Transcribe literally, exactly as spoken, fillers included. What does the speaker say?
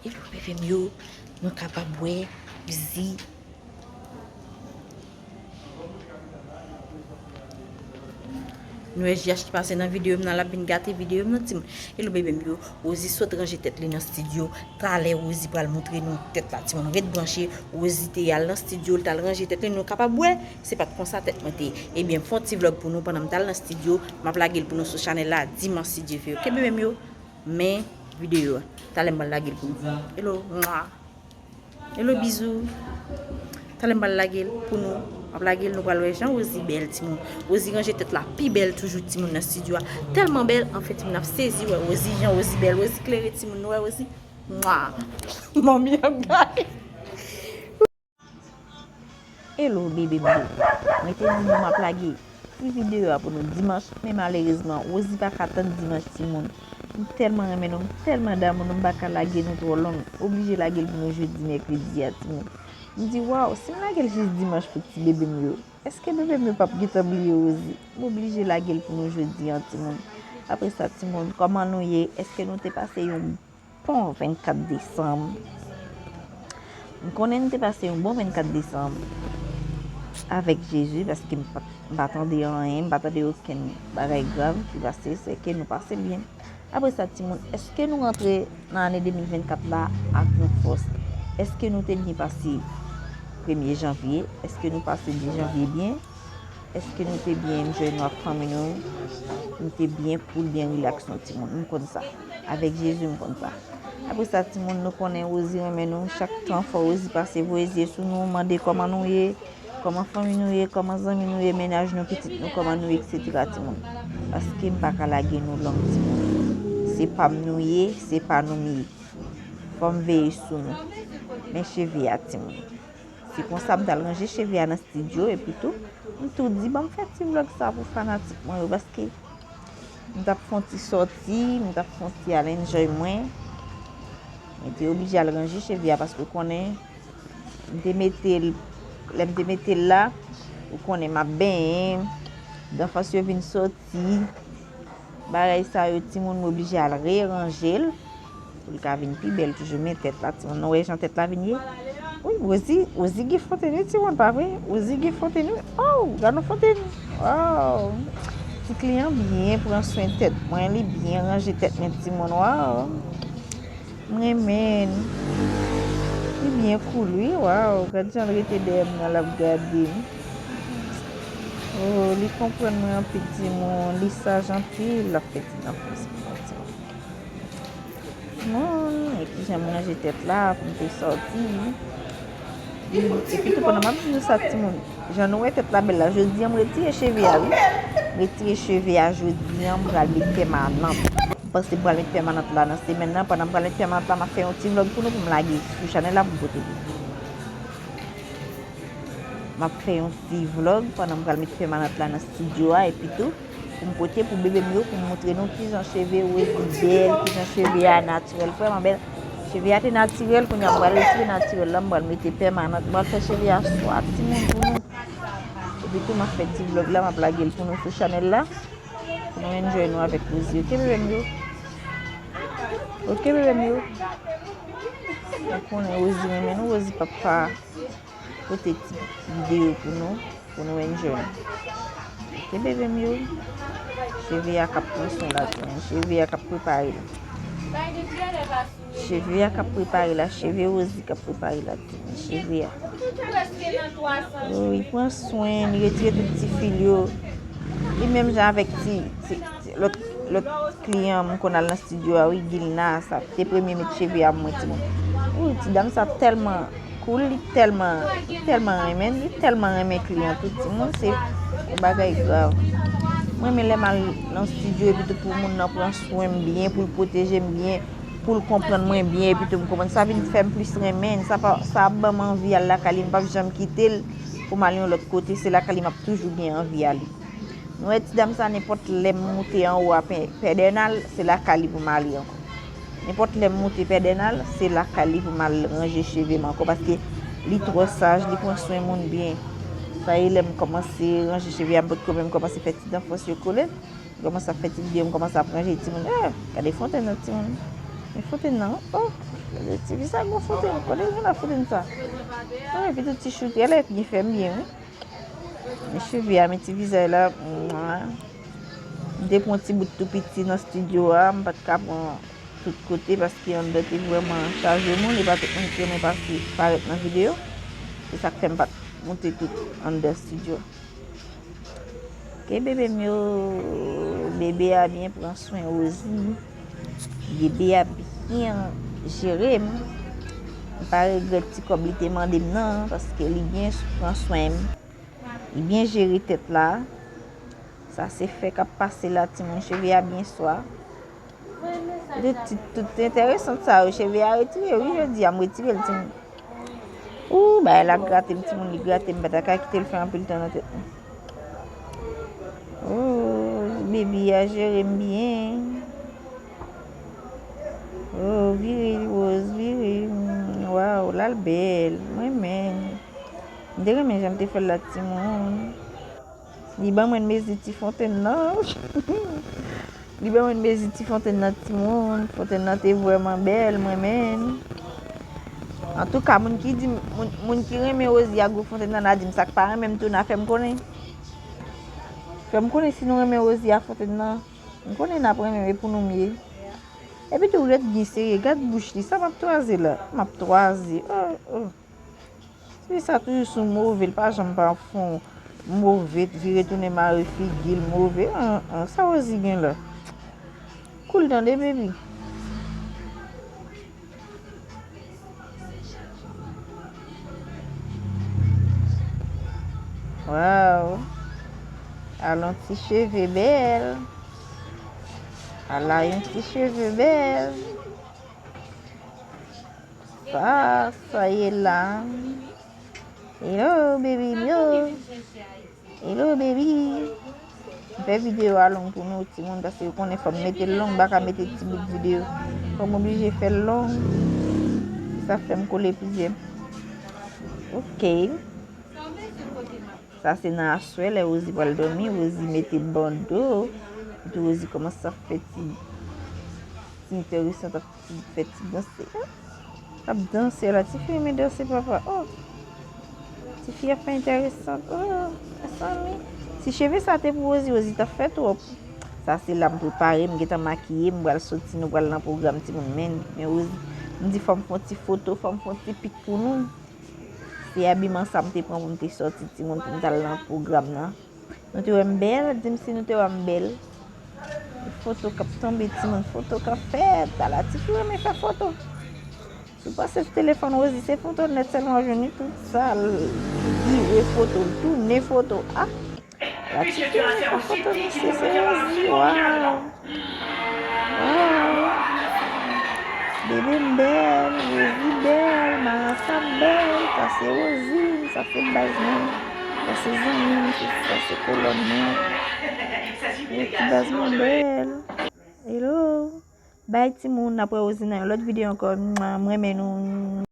Bebe m yo, nou kapab wè Rosie. Nou wè J H ki pase nan videyo m nan, l ap vin gate videyo m nan, timoun. Hello bebe m yo, Rosie sot ranje tèt li nan estidyo. Talè Rosie pral montre nou tèt la, timoun. Ret branche, Rosie te al nan estidyo, li t al ranje tèt li, nou kapab wè, se pa t konsa tèt mwen te ye. Ebyen, m fè yon ti vlòg pou nou pandan m t al nan estidyo, m ap lage l pou nou sou chanèl la dimanch si Dye vle. Oke bebe m yo, men videyo a. Talè m pral lage l pou nou. Hello, mwa. Hello, bizou. Talè m pral lage l pou nou. M ap lage l, nou pral wè jan Rosie bèl, timoun. Rosie ranje tèt la pi bèl toujou, timoun, nan estidyo a. Tèlman bèl, anfen, timoun ap sezi wè Rosie, jan Rosie bèl. Rosie klere, timoun, nou wè Rosie. Mwa. Manmi ap gade. Hello, bebe m yo. Mwen te di nou m ap lage ti videyo a pou nou dimanch, men malerezman, Rosie pa ka tann dimanch, timoun. M tèlman renmen nou, m tèlman damou nou, m pa ka lage nou twò long. M oblije lage l pou nou jodi, mèkredi a, timoun. M di, waw, si m lage l jis dimanch pou ti bebe m yo, èske bebe m yo p ap gentan bliye Rosie? M oblije lage l pou nou jodi a, timoun. Apre sa, timoun, kòman nou ye? Èske nou te pase yon bon vennkat desanm? M konnen n te pase yon bon vennkat desanm avèk Jezi, paske m pa, m pa tande anyen, m pa tande okenn bagay grav ki pase, sèke nou pase l byen. Apre sa, timoun, èske nou rantre nan ane de mil vennkat la ak yon fòs? Èske nou te byen pase premye janvye? Èske nou pase de janvye byen? Èske nou te byen enjoy nou ak fanmi nou? Nou te byen cool, byen relax, nou timoun. M konn sa. Avèk Jezi, m konn sa. Apre sa, timoun, nou konnen Rosie renmen nou. Chak tan, fò Rosie pase voye zye sou nou, mande kòman nou ye, kòman fanmi nou ye, kòman zanmi nou ye, mennaj nou, pitit nou, kòman nou ye, etsetera, timoun. Paske m pa ka lage nou long, timoun. Se pa m nou ye, se pa nou m ye. Fò m veye sou nou. Men cheve a, timoun. Se konsa m t al ranje cheve a nan estidyo, epi tou, m tou di, ban m fè ti vlòg sa pou fanatik mwen yo, paske m t ap fè yon ti sòti, m t ap fè yon ti al enjoy mwen. Mwen te oblije al ranje cheve a, paske w konnen, m te mete l, lè m te mete l la, ou konnen m ap benyen, danfans yo vin sòti. Bagay sa yo, timoun, m oblije al reranje l pou l ka vin pi bèl toujou. Men tèt la, timoun, nou wè jan tèt la vin ye? Wi, Rosie, Rosie gen fontenn wi, timoun, pa vre? Rosie gen fontenn wi. Oh, gad yon fontenn. Waw. Ti kliyan byen pran swen tèt mwen, li byen ranje tèt mwen, timoun. Waw. M renmen l. Li byen cool wi, waw. Gad jan l rete dèyè m nan, l ap gade m. Oh, li konprann mwen anpil, timoun. Li saj anpil, l ap fè ti danfans pou mwen, timoun. Timoun, e kijan m ranje tèt la pou m te sòti. Epi tou, pandan m ap di nou sa, timoun, jan nou wè tèt la bèl la, jodi a m retire cheve a, wi. M retire cheve a jodi a, m pral met pèmanant. M panse m pral met pèmanant la nan semèn nan. Pandan m pral met pèmanant la, m ap fè yon ti vlòg pou nou, pou m lage sou chanèl la pou m pote pou nou. M ap fè yon ti vlòg pandan m pral met pèmanant la nan estidyo a, epi tou, pou m pote pou bebe m yo, pou m montre nou kijan cheve Rosie bèl, kijan cheve a natirèl, vrèman bèl. Cheve a te natirèl, kounye a m pral retire natirèl la, m pral mete pèmanant, m pral fè cheve a swa timoun pou nou. Epi tou, m ap fè ti vlòg la, m ap lage l pou nou sou chanèl la, pou nou enjoy nou avèk Rosie. Oke, bebe m yo? Oke, bebe m yo? Nou konnen Rosie renmen nou, Rosie p ap pa pote ti videyo pou nou, pou nou enjoy. Oke, bebe m yo? Cheve a k ap pran swen la, timoun. Cheve a k ap prepare l. Cheve a k ap prepare la, cheve Rosie k ap prepare la, timoun. Cheve a. Oh, li pran swen, li retire tout ti fil yo. Li menm jan avèk ti, ti, ti, lòt, lòt kliyan m konn al nan estidyo a, wi, Gilna, sa te premye met cheve a mwen, timoun. Wi, ti dam sa tèlman cool, li tèlman, li tèlman renmen, li tèlman renmen kliyan tou, timoun, se yon bagay grav. Mwen renmen lè m al nan estidyo epi tou pou moun nan pran swen m byen, pou l pwoteje m byen, pou l konprann mwen byen, epi tou m konprann sa vin fè m plis renmen l, sa pa, sa ap ban m anvi al lakay li, m p ap janm kite l pou m al yon lòt kote, se lakay li m ap toujou gen anvi ale. Nou wè ti dam sa, nenpòt lè m moute anwo a Pè-, Pèdènal, se lakay li pou m ale ankò. Nenpòt lè m moute Pèdènal, se lakay li pou m al ranje cheve m ankò, paske li twò saj, li pran swen moun byen. Sa e lè m kòmanse ranje cheve a, m potko menm kòmanse fè ti danfans yo kole, m kòmanse ap fè ti videyo, m kòmanse ap ranje timoun. Eh, gade fontenn nan timoun. Men fontenn nan, oh, gade ti fi sa gon fontenn, kote l jwenn ak fontenn sa? Oh, epi tout ti chouti, ale byen fè m byen, wi. Men cheve a, men ti vizaj la, mwa. M te pran ti bout tou piti nan estidyo a, m pa t ka pran tout kote paske anndan te vrèman chaje moun, e pa tout moun ki renmen pase parèt nan videyo. Se sa k fè m pa t montre tout anndan estidyo. Ke bebe m yo, bebe a byen pran swen Rosie. Bebe a byen jere m. M pa regrèt ti kòb li te mande m nan, paske li byen pran swen m. Li byen jere tèt la. Sa se fè k ap pase la, timoun, cheve a byen swa. Tout, tout, tout enteresan sa yo, cheve a retire, wi, jodi a, m retire l, timoun. Ou, bagay la grate m, timoun, li grate m, m pa ta ka kite l fè anpil tan nan tèt mwen. Oh, baby a jere m byen. Oh, vire, Rose, vire. Mm, waw, l al bèl. M renmen. M te renmen jan m te fè l la, timoun. Li ban mwen mezi ti fontenn nan. Li ban mwen mezi ti fontenn nan, timoun. Fontenn nan te vrèman bèl, m renmen. Antouka, moun ki di, moun, moun ki renmen Rosie ak gwo fontenn nan, la di m, sa k pa renmen m tou, n a fè m konnen. Fè m konnen si nou renmen Rosie ak fontenn nan. M konnen n ap renmen, e pou nou m ye. Epi tou, ret byen serye, gad bouch li, sa m ap twaze la? M ap twaze. Oh, oh. Fi sa toujou sou move, l pa janm pa fon move, vire tounen mare figi l move. An, an, sa Rosie gen la? Cool tande, baby. Waw. Ala yon ti cheve bèl. Ala yon ti cheve bèl. Sa, sa ye la. Hello, baby m yo. Hello, baby. M fè videyo a long pou nou, timoun, paske yo konnen fò m mete l long, m pa ka mete ti bout videyo. Fò m oblije fè l long. Sa fè m kole plizyè. Ok. Sa se nan aswè, lè Rosie pral dòmi, Rosie mete bando. Epi Rosie kòmanse ap fè ti, ti enteresan, t ap ti, fè ti danse. T ap danse la, tifi renmen danse, papa. Oh! Tifi ap fè enteresan. Oh, mezanmi. Si cheve sa te pou Rosie, Rosie t ap fè twòp. Sa se la m prepare, m gentan makiye, m pral soti, nou pral nan pwogram, timoun. Men, men Rosie, m di fò m fè yon ti foto, fò m fè yon ti pik pou nou. Se abiman sa m te pran pou m te sòti, timoun, pou m t al nan pwogram nan. Nou te wè m bèl? Di m si nou te wè m bèl. Foto k ap tonbe, timoun, foto k ap fèt. Ala tifi renmen fè foto. Si w pase sou telefòn Rosie, se foto nèt sèlman w jwenn li, tout sa l vire foto, l tounen foto. Ah! Ala tifi renmen fè foto, mesye, se Rosie, waw! Waw! Bebe m bèl, Rosie bèl, Marasa bèl, sa se Rosie, sa se baz mwen, sa se zanmi m, se, sa se kolòn mwen. Ti baz mwen bèl. Hello. Bye timoun, n ap wè Rosie nan yon lòt videyo ankò. Mwa, m renmen nou.